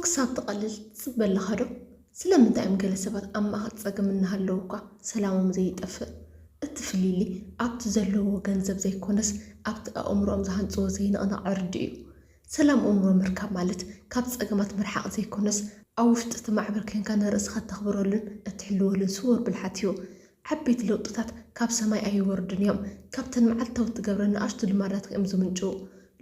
ክሳብ ትቐልል ትጽበ ኣለኻ ዶ? ስለምንታይ እዮም ገለ ሰባት ኣብ ማእከል ጸገም እናሃለዉ እኳ ሰላሞም ዘይጠፍእ? እቲ ፍልልይ ኣብቲ ዘለዎ ገንዘብ ዘይኮነስ ኣብቲ ኣእምሮኦም ዝሃንጽዎ ዘይንቕነቕ ዕርዲ እዩ። ሰላም ኣእምሮ ምርካብ ማለት ካብ ጸገማት ምርሓቕ ዘይኮነስ ኣብ ውሽጢ እቲ ማዕበል ኮንካ ንርእስኻ እተኽብረሉን እትሕልወሉን ስዉር ብልሓት እዩ። ዓበይቲ ለውጥታት ካብ ሰማይ ኣይወርዱን እዮም። ካብተን መዓልታዊ እትገብረን ንኣሽቱ ልማዳት እዮም ዝምንጭዉ።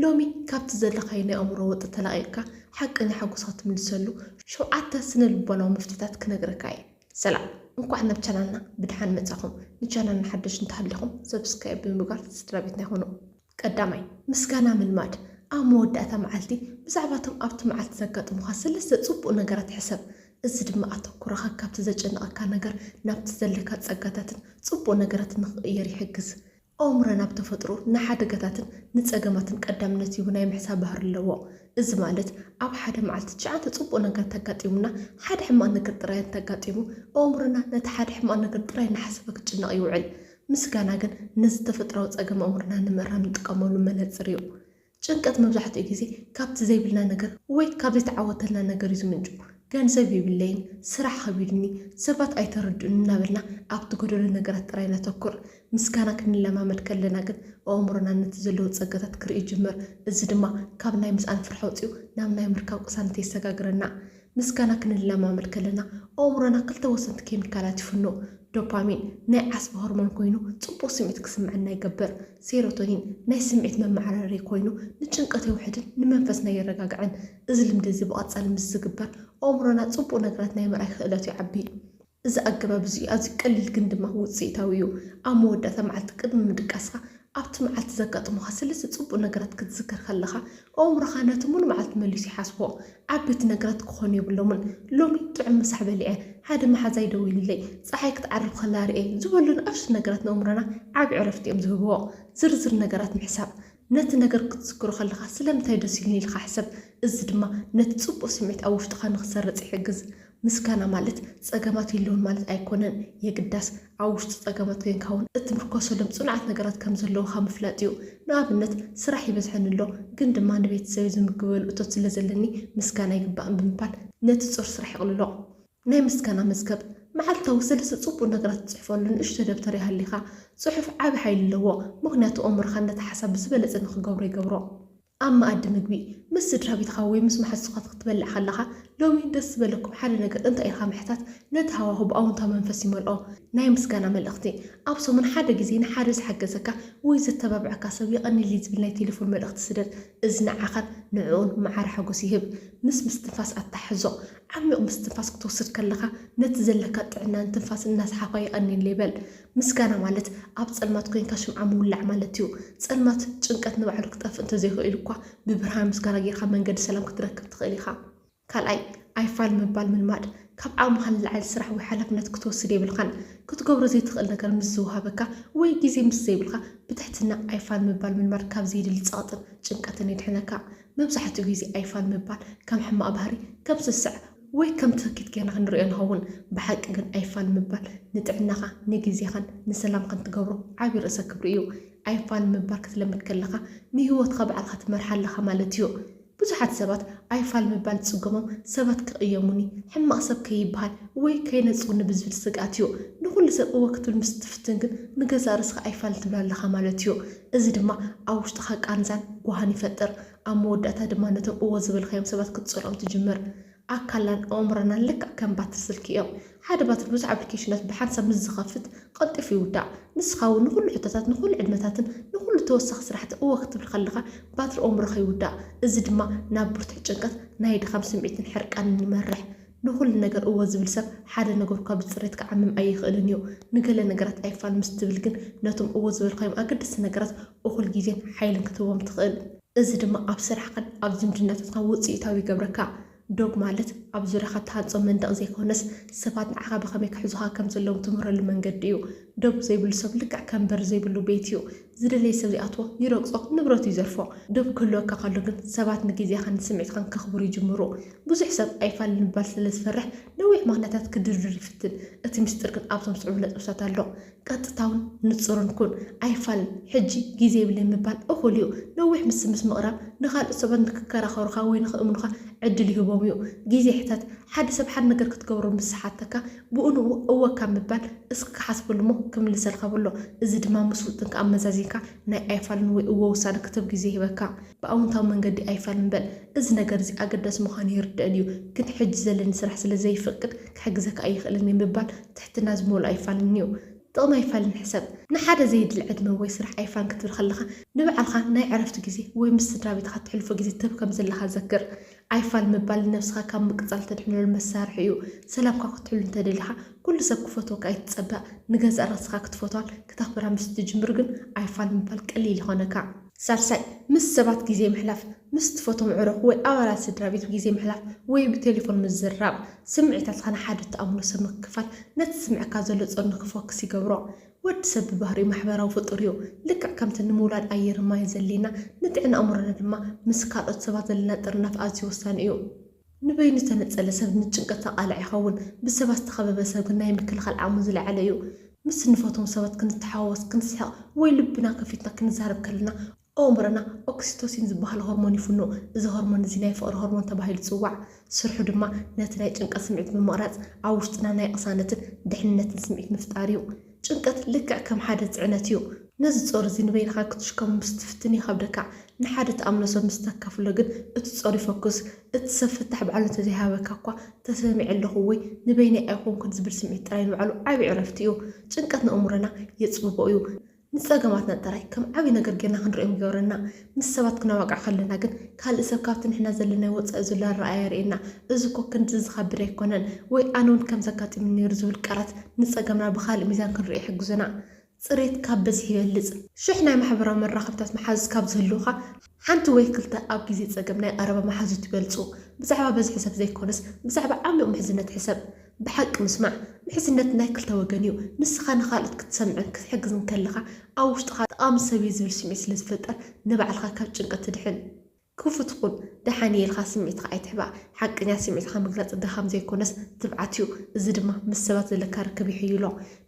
ሎሚ ካብቲ ዘለኻዮ ናይ ኣእምሮ ወጥሪ ተላቒቕካ ሓቀኛ ሓጎስ ክትምልሰሉ ሸውዓተ ስነ ልቦናዊ መፍትሒታት ክነግረካ እየ። ሰላም፣ እንኳዕ ናብ ቻናልና ብድሓን መጻኹም። ንቻናልና ሓደሽ እንተሃሊኹም ሰብስክራይብ ብምግባር ስድራ ቤትና ይኹኑ። ቀዳማይ፣ ምስጋና ምልማድ። ኣብ መወዳእታ መዓልቲ ብዛዕባ እቶም ኣብቲ መዓልቲ ዘጋጠሙኻ ሰለስተ ጽቡቕ ነገራት ሕሰብ። እዚ ድማ ኣተኩሮኻ ካብቲ ዘጨንቐካ ነገር ናብቲ ዘለካ ጸጋታትን ጽቡቕ ነገራትን ንኽቕየር ይሕግዝ። ኣእምሮና ብተፈጥሮ ንሓደጋታትን ንጸገማትን ቀዳምነት ሂቡ ናይ ምሕሳብ ባህሪ ኣለዎ። እዚ ማለት ኣብ ሓደ መዓልቲ ትሽዓተ ጽቡቕ ነገር እንተጋጢሙና ሓደ ሕማቕ ነገር ጥራይ እንተጋጢሙ ኣእምሮና ነቲ ሓደ ሕማቕ ነገር ጥራይ እናሓሰበ ክጭነቕ ይውዕል። ምስጋና ግን ነዚ ተፈጥሮኣዊ ጸገም ኣእምሮና ንምእራም እንጥቀመሉ መነጽር እዩ። ጭንቀት መብዛሕትኡ ግዜ ካብቲ ዘይብልና ነገር ወይ ካብ ዘይተዓወተልና ነገር እዩ ዝምንጩ። ገንዘብ የብለይን፣ ስራሕ ከቢዱኒ፣ ሰባት ኣይተረድኡን እናበልና ኣብቲ ጎደሎ ነገራት ጥራይ ነተኩር። ምስጋና ክንለማመድ ከለና ግን ኣእምሮና ነቲ ዘለዎ ጸጋታት ክርኢ ይጅምር። እዚ ድማ ካብ ናይ ምስኣን ፍርሒ ኣውጺኡ ናብ ናይ ምርካብ ቅሳነት የሰጋግረና። ምስጋና ክንለማመድ ከለና ኣእምሮና ክልተ ወሰንቲ ኬሚካላት ይፍኑ። ዶፓሚን ናይ ዓስቢ ሆርሞን ኮይኑ ጽቡቕ ስምዒት ክስምዐና ይገብር። ሴሮቶኒን ናይ ስምዒት መመዓራረዪ ኮይኑ ንጭንቀት የውሕድን ንመንፈስና የረጋግዕን። እዚ ልምዲ እዚ ብቐጻሊ ምስ ዝግበር ኣእምሮና ጽቡቕ ነገራት ናይ ምርኣይ ክእለቱ ይዓቢ። እዚ ኣገባብ እዚ ኣዝዩ ቀሊል ግን ድማ ውጽኢታዊ እዩ። ኣብ መወዳእታ መዓልቲ ቅድሚ ምድቃስኻ ኣብቲ መዓልቲ ዘጋጠሙኻ ሰለስተ ጽቡቕ ነገራት ክትዝክር ከለኻ ኣእምሮኻ ነቲ ሙሉእ መዓልቲ መሊሱ ይሓስቦ። ዓበይቲ ነገራት ክኾኑ የብሎምን። ሎሚ ጥዑም ምሳሕ በሊዐ፣ ሓደ መሓዛይ ደዊሉለይ፣ ጸሓይ ክትዓርብ ከላ ርእየ ዝበሉ ንኣሽቱ ነገራት ንኣእምሮና ዓቢ ዕረፍቲ እዮም ዝህብዎ። ዝርዝር ነገራት ምሕሳብ። ነቲ ነገር ክትዝክሮ ከለኻ ስለምንታይ ደስ ኢሉኒ ኢልካ ሕሰብ። እዚ ድማ ነቲ ጽቡቕ ስምዒት ኣብ ውሽጥኻ ንኽሰርጽ ይሕግዝ። ምስጋና ማለት ጸገማት የለውን ማለት ኣይኮነን። የግዳስ ኣብ ውሽጢ ጸገማት ኮይንካ እውን እትምርኮሰሎም ጽኑዓት ነገራት ከም ዘለዉኻ ምፍላጥ እዩ። ንኣብነት ስራሕ ይበዝሐኒ ኣሎ ግን ድማ ንቤተሰበይ ዝምግበሉ እቶት ስለ ዘለኒ ምስጋና ይግባእ ብምባል ነቲ ጾር ስራሕ የቕልሎ። ናይ ምስጋና መዝገብ። መዓልታዊ ሰለስተ ጽቡቕ ነገራት ትጽሕፈሉ ንእሽቶ ደብተር ይሃሊኻ። ጽሑፍ ዓቢ ሓይሊ ኣለዎ፣ ምኽንያቱ ኣእምሮኻ ነቲ ሓሳብ ብዝበለጸ ንኽገብሮ ይገብሮ። ኣብ መኣዲ ምግቢ፣ ምስ ስድራ ቤትኻ ወይ ምስ መሓዙትኻ ክትበልዕ ከለኻ፣ ሎሚ ደስ ዝበለኩም ሓደ ነገር እንታይ ኢልካ ምሕታት ነቲ ሃዋሁ ብኣወንታዊ መንፈስ ይመልኦ። ናይ ምስጋና መልእኽቲ። ኣብ ሰሙን ሓደ ግዜ ንሓደ ዝሓገዘካ ወይ ዘተባብዐካ ሰብ የቐንየለይ ዝብል ናይ ቴሌፎን መልእኽቲ ስደድ። እዚ ንዓኻን ንዕኡን መዓረ ሓጎስ ይህብ። ምስ ምስትንፋስ ኣተሓሕዞ። ዓሚቕ ምስትንፋስ ክትወስድ ከለኻ ነቲ ዘለካ ጥዕናን ትንፋስን እናሰሓኻ የቐንየለይ በል። ምስጋና ማለት ኣብ ጸልማት ኮይንካ ሽምዓ ምውላዕ ማለት እዩ። ጸልማት ጭንቀት ንባዕሉ ክጠፍእ እንተዘይኽእል እኳ ብብርሃን ምስጋና ጌርካ መንገዲ ሰላም ክትረክብ ትኽእል ኢኻ። ካልኣይ፣ ኣይፋል ምባል ምልማድ። ካብ ዓቕምኻ ንላዕሊ ስራሕ ወይ ሓላፍነት ክትወስድ የብልካን። ክትገብሮ ዘይትኽእል ነገር ምስ ዝወሃበካ ወይ ግዜ ምስ ዘይብልካ ብትሕትና ኣይፋል ምባል ምልማድ ካብ ዘየድሊ ጸቕጥን ጭንቀትን የድሕነካ። መብዛሕትኡ ግዜ ኣይፋል ምባል ከም ሕማቕ ባህሪ፣ ከም ስስዕ ወይ ከም ትህኪት ጌርና ክንርእዮ ንኸውን። ብሓቂ ግን ኣይፋል ምባል ንጥዕናኻ፣ ንግዜኻን ንሰላምካን ትገብሮ ዓቢ ርእሰ ክብሪ እዩ። ኣይፋል ምባል ክትለምድ ከለኻ ንህይወትካ ባዕልኻ ትመርሓ ኣለኻ ማለት እዩ። ብዙሓት ሰባት ኣይፋል ምባል ዝጽገሞም ሰባት ክቕየሙኒ፣ ሕማቕ ሰብ ከይበሃል ወይ ከይነጽጉኒ ብዝብል ስግኣት እዩ። ንኹሉ ሰብ እወ ክትብል ምስ ትፍትን ግን ንገዛእ ርእስኻ ኣይፋል ትብል ኣለኻ ማለት እዩ። እዚ ድማ ኣብ ውሽጥኻ ቃንዛን ጓህን ይፈጥር። ኣብ መወዳእታ ድማ ነቶም እወ ዝበልካዮም ሰባት ክትጸልኦም ትጅምር። ኣካልናን ኣእምሮናን ልክዕ ከም ባትሪ ስልኪ እዮም። ሓደ ባትሪ ብዙሕ ኣፕሊኬሽናት ብሓንሳብ ምስ ዝኸፍት ቀልጢፉ ይውዳእ። ንስኻ እውን ንኹሉ ሕቶታት፣ ንኹሉ ዕድመታትን ንኹሉ ተወሳኺ ስራሕቲ እወ ክትብል ከለኻ ባትሪ ኣእምሮኻ ይውዳእ። እዚ ድማ ናብ ብርቱዕ ጭንቀት፣ ናይ ድኻም ስምዒትን ሕርቃንን ይመርሕ። ንኹሉ ነገር እወ ዝብል ሰብ ሓደ ነገር እኳ ብጽሬት ክዓምም ኣይኽእልን እዩ። ንገለ ነገራት ኣይፋል ምስ ትብል ግን ነቶም እወ ዝበልካዮም ኣገደስቲ ነገራት እኹል ግዜን ሓይልን ክትህቦም ትኽእል። እዚ ድማ ኣብ ስራሕኻን ኣብ ዝምድናታትካን ውጽኢታዊ ይገብረካ። ዶብ ማለት ኣብ ዙርያኻ እትሃንጾ መንደቕ ዘይኮነስ፣ ሰባት ንዓኻ ብኸመይ ክሕዙኻ ከም ዘለዎም ትምህረሉ መንገዲ እዩ። ዶብ ዘይብሉ ሰብ ልክዕ ከም በሪ ዘይብሉ ቤት እዩ። ዝደለየ ሰብ ይኣትዎ፣ ይረግጾ፣ ንብረቱ ይዘርፎ። ዶብ ክህልወካ ከሎ ግን ሰባት ንግዜኻን ንስምዒትካን ከኽብሩ ይጅምሩ። ብዙሕ ሰብ ኣይፋል ንምባል ስለ ዝፈርሕ ነዊሕ ምኽንያታት ክድርድር ይፍትን። እቲ ምስጢር ግን ኣብቶም ዝስዕቡ ነጥብታት ኣሎ። ቀጥታውን ንጹርን ኩን። ኣይፋልን፣ ሕጂ ግዜ የብለይን ምባል እኹል እዩ። ነዊሕ ምስምስ ምቕራብ ንኻልኦት ሰባት ንክከራኸሩኻ ወይ ንኽእምኑኻ ዕድል ይህቦም እዩ። ግዜ ይሕተት። ሓደ ሰብ ሓደ ነገር ክትገብሮ ምስ ሓተካ፣ ብኡ ንኡ እወ ካብ ምባል፣ እስኪ ክሓስበሉ እሞ ክምልሰልካ በሎ። እዚ ድማ ምስ ውጥንካ ኣመዛዚንካ ናይ ኣይፋልን ወይ እወ ውሳነ ክትህብ ግዜ ይህበካ። ብኣውንታዊ መንገዲ ኣይፋልን በል። እዚ ነገር እዚ ኣገዳሲ ምዃኑ ይርደኣኒ እዩ፣ ግን ሕጂ ዘለኒ ስራሕ ስለ ዘይፈቅድ ክሕግዘካ ኣይኽእልን እየ ምባል ትሕትና ዝመልኦ ኣይፋልን እዩ። ጥቕሚ ኣይፋልን ሕሰብ። ንሓደ ዘይድለ ዕድመ ወይ ስራሕ ኣይፋን ክትብል ከለኻ፣ ንባዕልኻ ናይ ዕረፍቲ ግዜ ወይ ምስ ስድራ ቤትኻ እተሕልፎ ግዜ ትህብ ከም ዘለኻ ዘክር። ኣይፋል ምባል ንነብስኻ ካብ ምቅጻል ተድሕነሉ መሳርሒ እዩ። ሰላምካ ክትሕሉ እንተደሊኻ፣ ኩሉ ሰብ ክፈትወካ ኣይትጸበ። ንገዛእ ርእስኻ ክትፈትዋን ክተኽብራን ምስ ትጅምር ግን ኣይፋል ምባል ቀሊል ይኾነካ። ሳልሳይ፣ ምስ ሰባት ግዜ ምሕላፍ። ምስ ትፈትዎም ዕሩኽ ወይ ኣባላት ስድራ ቤት ግዜ ምሕላፍ ወይ ብቴሌፎን ምዝርራብ፣ ስምዒታትካ ንሓደ እትኣምኖ ሰብ ምክፋል፣ ነቲ ዝስምዓካ ዘሎ ጾር ንክፈኩስ ይገብሮ። ወዲ ሰብ ብባህሪኡ ማሕበራዊ ፍጡር እዩ። ልክዕ ከምቲ ንምውላድ ኣየርን ማይን ዘድልየና፣ ንጥዕና ኣእምሮና ድማ ምስ ካልኦት ሰባት ዘለና ጥርናፍ ኣዝዩ ወሳኒ እዩ። ንበይኑ ዝተነጸለ ሰብ ንጭንቀት ተቓላዒ ይኸውን። ብሰባት ዝተኸበበ ሰብ ግን ናይ ምክልኻል ዓቕሙ ዝለዓለ እዩ። ምስ እንፈትዎም ሰባት ክንተሓዋወስ፣ ክንስሕቕ ወይ ልብና ከፊትና ክንዛረብ ከለና፣ ኣእምሮና ኦክሲቶሲን ዝበሃል ሆርሞን ይፍኑ። እዚ ሆርሞን እዚ ናይ ፍቕሪ ሆርሞን ተባሂሉ ይጽዋዕ። ስርሑ ድማ ነቲ ናይ ጭንቀት ስምዒት ብምቕራጽ፣ ኣብ ውሽጥና ናይ ቅሳነትን ድሕንነትን ስምዒት ምፍጣር እዩ። ጭንቀት ልክዕ ከም ሓደ ጽዕነት እዩ። ነዚ ጾር እዚ ንበይንኻ ክትሽከሞ ምስ ትፍትን ይኸብደካ። ንሓደ ትኣምኖ ሰብ ምስ ተካፍሎ ግን እቲ ጾር ይፈኩስ። እቲ ሰብ ፍታሕ ባዕሉ እንተዘይሃበካ እኳ፣ "ተሰሚዐ ኣለኹ" ወይ "ንበይነይ ኣይኮንኩን" ዝብል ስምዒት ጥራይ ንባዕሉ ዓቢ ዕረፍቲ እዩ። ጭንቀት ንኣእምሮና የጽብቦ እዩ። ንጸገማትና ጥራይ ከም ዓቢ ነገር ጌርና ክንርእዮም ይገብረና። ምስ ሰባት ክነዋግዕ ከለና ግን፣ ካልእ ሰብ ካብቲ ንሕና ዘለናዮ ወጻኢ ዘሎ ኣረኣእያ የርእየና። "እዚ እኮ ክንድዚ ዝኸብድ ኣይኮነን" ወይ "ኣነ እውን ከምዚ ኣጋጢሙኒ ነይሩ" ዝብል ቃላት ንጸገምና ብኻልእ ሚዛን ክንርእዮ ይሕግዙና። ጽሬት ካብ ብዝሒ ይበልጽ። ሽሕ ናይ ማሕበራዊ መራኸብታት መሓዙት ካብ ዝህልውኻ፣ ሓንቲ ወይ ክልተ ኣብ ግዜ ጸገም ናይ ቀረባ መሓዙት ይበልጹ። ብዛዕባ በዝሒ ሰብ ዘይኮነስ፣ ብዛዕባ ዓሚቕ ምሕዝነት ሕሰብ። ብሓቂ ምስማዕ፣ ምሕዝነት ናይ ክልተ ወገን እዩ። ንስኻ ንኻልኦት ክትሰምዕን ክትሕግዝን ከለኻ፣ ኣብ ውሽጥኻ ጠቓሚ ሰብ እየ ዝብል ስምዒት ስለ ዝፍጠር፣ ንባዕልኻ ካብ ጭንቀት ትድሕን። ክፉት ኩን፣ ደሓን እየ ኢልካ ስምዒትካ ኣይትሕባእ። ሓቀኛ ስምዒትካ ምግላጽ ድኻም ዘይኮነስ ትብዓት እዩ። እዚ ድማ ምስ ሰባት ዘለካ ርክብ የሐይሎ።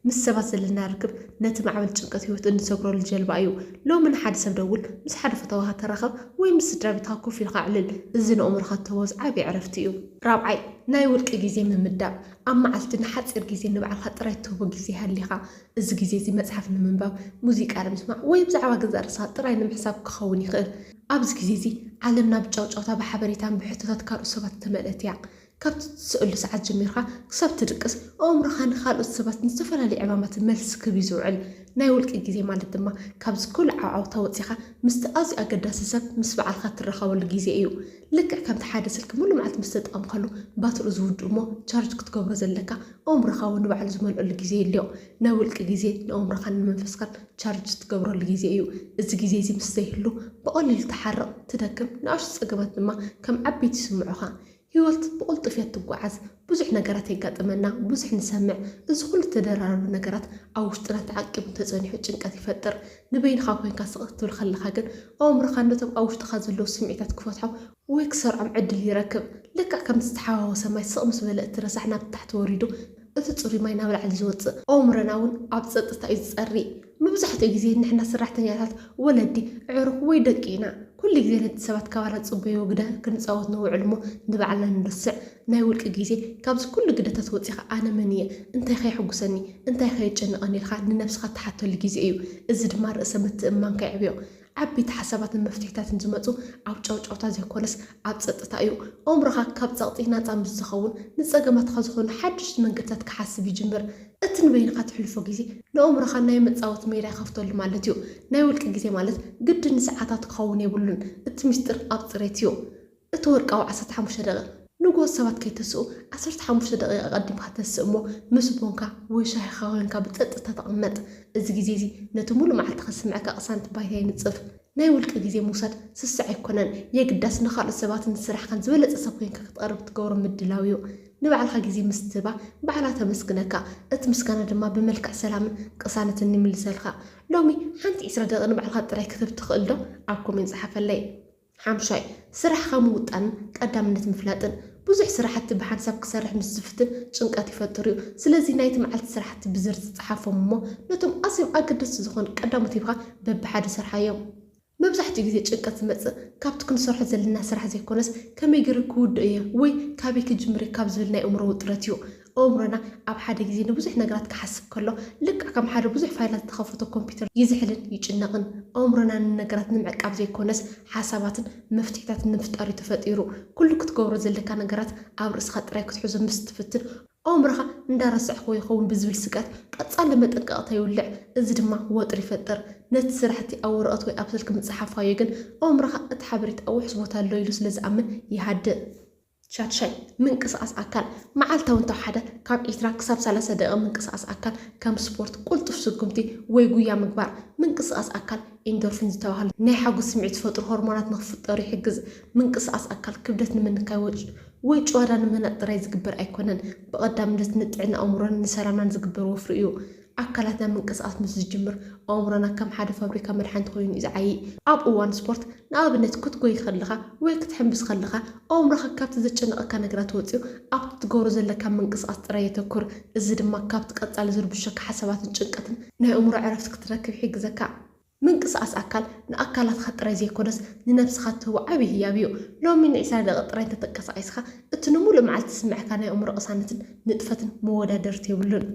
ምስ ሰባት ዘለና ርክብ ነቲ ማዕበል ጭንቀት ህይወት እንሰግረሉ ጀልባ እዩ። ሎሚ ንሓደ ሰብ ደውል፣ ምስ ሓደ ፈታዊኻ ተራኸብ፣ ወይ ምስ ስድራ ቤትካ ኮፍ ኢልካ ኣዕልል። እዚ ንኣእምሮኻ እትህቦ ዝዓበየ ዕረፍቲ እዩ። ራብዓይ፣ ናይ ውልቂ ግዜ ምምዳብ። ኣብ መዓልቲ ንሓጺር ግዜ ንባዕልኻ ጥራይ እትህቦ ግዜ ይሃልይካ። እዚ ግዜ እዚ መጽሓፍ ንምንባብ፣ ሙዚቃ ንምስማዕ፣ ወይ ብዛዕባ ገዛእ ርእስኻ ጥራይ ንምሕሳብ ክኸውን ይኽእል። ኣብዚ ግዜ እዚ ዓለምና ብጫውጫውታ፣ ብሓበሬታን ብሕቶታት ካልኦት ሰባት ዝተመልአት እያ። ካብቲ ትስእሉ ሰዓት ጀሚርካ ክሳብ ትድቅስ፣ ኣእምሮኻ ንኻልኦት ሰባትን ዝተፈላለዩ ዕማማትን መልሲ ክህብ እዩ ዝውዕል። ናይ ውልቂ ግዜ ማለት ድማ ካብዚ ኩሉ ዓውዓውታ ወጺኻ ምስቲ ኣዝዩ ኣገዳሲ ሰብ ምስ ባዕልኻ እትራኸበሉ ግዜ እዩ። ልክዕ ከምቲ ሓደ ስልኪ ሙሉእ መዓልቲ ምስ ተጠቐምካሉ ባትሪኡ ዝውድእ እሞ ቻርጅ ክትገብሮ ዘለካ፣ ኣእምሮኻ እውን ንባዕሉ ዝመልአሉ ግዜ የድልዮ። ናይ ውልቂ ግዜ ንኣእምሮኻን ንመንፈስካን ቻርጅ ትገብረሉ ግዜ እዩ። እዚ ግዜ እዚ ምስ ዘይህሉ ብቐሊሉ ትሓርቕ፣ ትደክም፣ ንኣሽቱ ጸገማት ድማ ከም ዓበይቲ ይስምዑኻ። ህይወት ብቕልጡፍ እያ ትጓዓዝ። ብዙሕ ነገራት የጋጥመና፣ ብዙሕ ንሰምዕ። እዚ ኩሉ ተደራረቡ ነገራት ኣብ ውሽጥና ተዓቂቡ እንተጸኒሑ ጭንቀት ይፈጥር። ንበይንኻ ኮይንካ ስቕ ክትብል ከለኻ ግን ኣእምሮኻ ነቶም ኣብ ውሽጥኻ ዘለዉ ስምዒታት ክፈትሖም ወይ ክሰርዖም ዕድል ይረክብ። ልክዕ ከምቲ ዝተሓዋወሰ ማይ ስቕ ምስ በለ እቲ ረሳሕ ናብ ታሕቲ ወሪዱ፣ እቲ ጽሩይ ማይ ናብ ላዕሊ ዝወጽእ፣ ኣእምሮና እውን ኣብ ጸጥታ እዩ ዝጸሪ። መብዛሕትኡ ግዜ ንሕና ሰራሕተኛታት፣ ወለዲ፣ ኣዕሩኽ ወይ ደቂ ኢና። ኩሉ ግዜ ነቲ ሰባት ካባና ዝጽበይዎ ግደ ክንጻወት ንውዕል እሞ ንባዕልና ንርስዕ። ናይ ውልቂ ግዜ፣ ካብዚ ኩሉ ግደታት ወጺኻ ኣነ መን እየ? እንታይ ከ የሐጉሰኒ? እንታይ ከ የጨንቐኒ? ኢልካ ንነብስኻ ትሓተሉ ግዜ እዩ። እዚ ድማ ርእሰ ምትእምማንካ የዕብዮ። ዓበይቲ ሓሳባትን መፍትሒታትን ዝመጹ ኣብ ጫውጫውታ ዘይኮነስ ኣብ ጸጥታ እዩ። ኣእምሮኻ ካብ ጸቕጢ ናጻ ምስ ዝኸውን፣ ንጸገማትካ ዝኾኑ ሓደሽቲ መንገድታት ክሓስብ ይጅምር። እቲ ንበይንኻ ትሕልፎ ግዜ ንኣእምሮኻ ናይ መጻወቲ ሜዳ ይኸፍተሉ ማለት እዩ። ናይ ውልቂ ግዜ ማለት ግድን ንሰዓታት ክኸውን የብሉን። እቲ ምስጢር ኣብ ጽሬት እዩ። እቲ ወርቃዊ ዓሰርተ ሓሙሽተ ደቂቕ። ንግሆ ሰባት ከይተስኡ ዓሰርተ ሓሙሽተ ደቂቕ ኣቐዲምካ ተስእ እሞ ምስ ቦንካ ወይ ሻሂኻ ኮይንካ ብጸጥታ ተቐመጥ። እዚ ግዜ እዚ ነቲ ሙሉእ መዓልቲ ከስምዐካ ቅሳነት ባይታ የንጽፍ። ናይ ውልቂ ግዜ ምውሳድ ስስዕ ኣይኮነን። የግዳስ ንኻልኦት ሰባትን ንስራሕካን ዝበለጸ ሰብ ኮይንካ ክትቐርብ ትገብሮ ምድላው እዩ። ንባዕልኻ ግዜ ምስ ትህባ ባዕላ ተመስግነካ። እቲ ምስጋና ድማ ብመልክዕ ሰላምን ቅሳነትን ይምልሰልካ። ሎሚ ሓንቲ ዕስራ ደቂቕ ንባዕልኻ ጥራይ ክትህብ ትኽእል ዶ? ኣብ ኮሜንት ጸሓፈለይ። ሓምሻይ፣ ስራሕኻ ምውጣንን ቀዳምነት ምፍላጥን። ብዙሕ ስራሕቲ ብሓንሳብ ክሰርሕ ምስ ዝፍትን ጭንቀት ይፈጥር እዩ። ስለዚ ናይቲ መዓልቲ ስራሕቲ ብዝርዝር ጸሓፎም እሞ ነቶም ኣዝዮም ኣገደስቲ ዝኾኑ ቀዳሞት ሂብካ በብሓደ ስርሓዮም። መብዛሕትኡ ግዜ ጭንቀት ዝመጽእ ካብቲ ክንሰርሖ ዘለና ስራሕ ዘይኮነስ፣ ከመይ ገይረ ክውድኦ እየ ወይ ካበይ ክጅምር እየ ካብ ዝብል ናይ ኣእምሮ ውጥረት እዩ። ኣእምሮና ኣብ ሓደ ግዜ ንብዙሕ ነገራት ክሓስብ ከሎ፣ ልክዕ ከም ሓደ ብዙሕ ፋይላት ዝተኸፈቶ ኮምፒውተር ይዝሕልን ይጭነቕን። ኣእምሮና ንነገራት ንምዕቃብ ዘይኮነስ፣ ሓሳባትን መፍትሒታትን ንምፍጣር እዩ ተፈጢሩ። ኩሉ ክትገብሮ ዘለካ ነገራት ኣብ ርእስኻ ጥራይ ክትሕዞ ምስ ትፍትን፣ ኣእምሮኻ እንዳረሳዕክዎ ይኸውን ብዝብል ስግኣት ቀጻሊ መጠንቀቕታ ይውልዕ። እዚ ድማ ወጥሪ ይፈጥር። ነቲ ስራሕቲ ኣብ ወረቐት ወይ ኣብ ስልኪ ምጽሓፋዮ ግን፣ ኣእምሮኻ እቲ ሓበሬታ ኣብ ውሑስ ቦታ ኣሎ ኢሉ ስለ ዝኣምን ይሃድእ። ሻድሻይ፣ ምንቅስቓስ ኣካል። መዓልታዊ እንተወሓደ ካብ ዕስራ ክሳብ ሰላሳ ደቂቕ ምንቅስቓስ ኣካል፣ ከም ስፖርት፣ ቅልጡፍ ስጉምቲ ወይ ጉያ ምግባር። ምንቅስቓስ ኣካል ኢንዶርፊን ዝተባህሉ ናይ ሓጎስ ስምዒት ዝፈጥሩ ሆርሞናት ንኽፍጠሩ ይሕግዝ። ምንቅስቓስ ኣካል ክብደት ንምንካይ ወጭ ወይ ጭዋዳ ንምህናጽ ጥራይ ዝግበር ኣይኮነን። ብቐዳምነት ንጥዕና ኣእምሮን ንሰላምናን ዝግበር ወፍሪ እዩ። ኣካላትና ምንቅስቓስ ምስ ዝጅምር፣ ኣእምሮና ከም ሓደ ፋብሪካ መድሓኒት ኮይኑ እዩ ዝዓዪ። ኣብ እዋን ስፖርት፣ ንኣብነት ክትጎይ ከለኻ ወይ ክትሕምብስ ከለኻ፣ ኣእምሮኻ ካብቲ ዘጨንቐካ ነገራት ወጺኡ ኣብቲ ትገብሮ ዘለካ ምንቅስቓስ ጥራይ የተኩር። እዚ ድማ ካብቲ ቀጻሊ ዝርብሸካ ሓሳባትን ጭንቀትን ናይ ኣእምሮ ዕረፍቲ ክትረክብ ይሕግዘካ። ምንቅስቓስ ኣካል ንኣካላትካ ጥራይ ዘይኮነስ ንነብስኻ ትህቦ ዓቢ ህያብ እዩ። ሎሚ ንዒስራ ደቂቕ ጥራይ እንተተንቀሳቒስካ፣ እቲ ንምሉእ መዓልቲ ዝስምዓካ ናይ ኣእምሮ ቅሳነትን ንጥፈትን መወዳደርቲ የብሉን።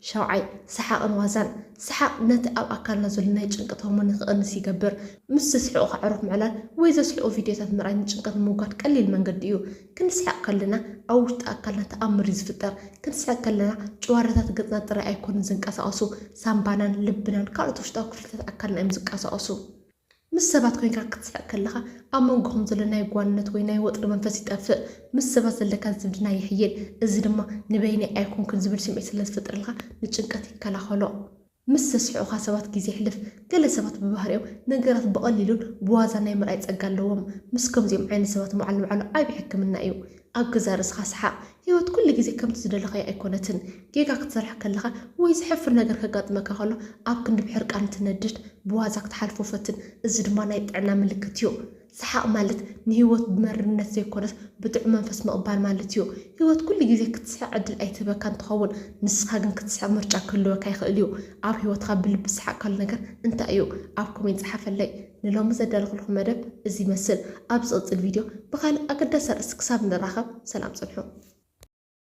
ሻውዓይ፣ ሰሓቕን ዋዛን። ሰሓቕ ነቲ ኣብ ኣካልና ዘሎ ናይ ጭንቀት ሆርሞን ንክቕንስ ይገብር። ምስ ዘስሕቑኻ ኣዕሩኽ ምዕላል ወይ ዘስሕቑ ቪድዮታት ምርኣይ ንጭንቀት ንምውጋድ ቀሊል መንገዲ እዩ። ክንስሕቕ ከለና ኣብ ውሽጢ ኣካልና ተኣምር እዩ ዝፍጠር። ክንስሕቕ ከለና ጭዋዳታት ገጽና ጥራይ ኣይኮኑን ዝንቀሳቐሱ፣ ሳምባናን ልብናን ካልኦት ውሽጣዊ ክፍልታት ኣካልና እዮም ዝንቀሳቐሱ። ምስ ሰባት ኮይንካ ክትስሕቕ ከለኻ ኣብ መንጎኹም ዘሎ ናይ ጓንነት ወይ ናይ ወጥሪ መንፈስ ይጠፍእ። ምስ ሰባት ዘለካ ዝምድና ይሕይል። እዚ ድማ ንበይነይ ኣይኮንኩን ዝብል ስምዒት ስለ ዝፈጥረልካ ንጭንቀት ይከላኸሎ። ምስ ዘስሕቑኻ ሰባት ግዜ የሕልፍ። ገለ ሰባት ብባህሪኦም ነገራት ብቐሊሉን ብዋዛ ናይ ምርኣይ ጸጋ ኣለዎም። ምስ ከምዚኦም ዓይነት ሰባት ምውዓል ንባዕሉ ዓቢ ሕክምና እዩ። ኣብ ገዛእ ርእስኻ ሰሓቕ። ህይወት ኩሉ ግዜ ከምቲ ዝደለኻዮ ኣይኮነትን። ጌጋ ክትሰርሕ ከለኻ ወይ ዘሕፍር ነገር ከጋጥመካ ከሎ ኣብ ክንዲ ብሕርቃን ትነድድ፣ ብዋዛ ክትሓልፎ ፈትን። እዚ ድማ ናይ ጥዕና ምልክት እዩ። ሰሓቕ ማለት ንህይወት ብመሪርነት ዘይኮነስ ብጥዑም መንፈስ ምቕባል ማለት እዩ። ህይወት ኩሉ ግዜ ክትስሕቕ ዕድል ኣይትህበካን ትኸውን። ንስኻ ግን ክትስሕቕ ምርጫ ክህልወካ ይኽእል እዩ። ኣብ ህይወትካ ብልቢ ዝሰሓቕካሉ ነገር እንታይ እዩ? ኣብ ኮሜንት ጸሓፈለይ። ንሎሚ ዘዳለኹልኩም መደብ እዚ ይመስል። ኣብ ዝቕጽል ቪድዮ ብኻልእ ኣገዳሲ ኣርእስቲ ክሳብ ንራኸብ ሰላም ጽንሑ።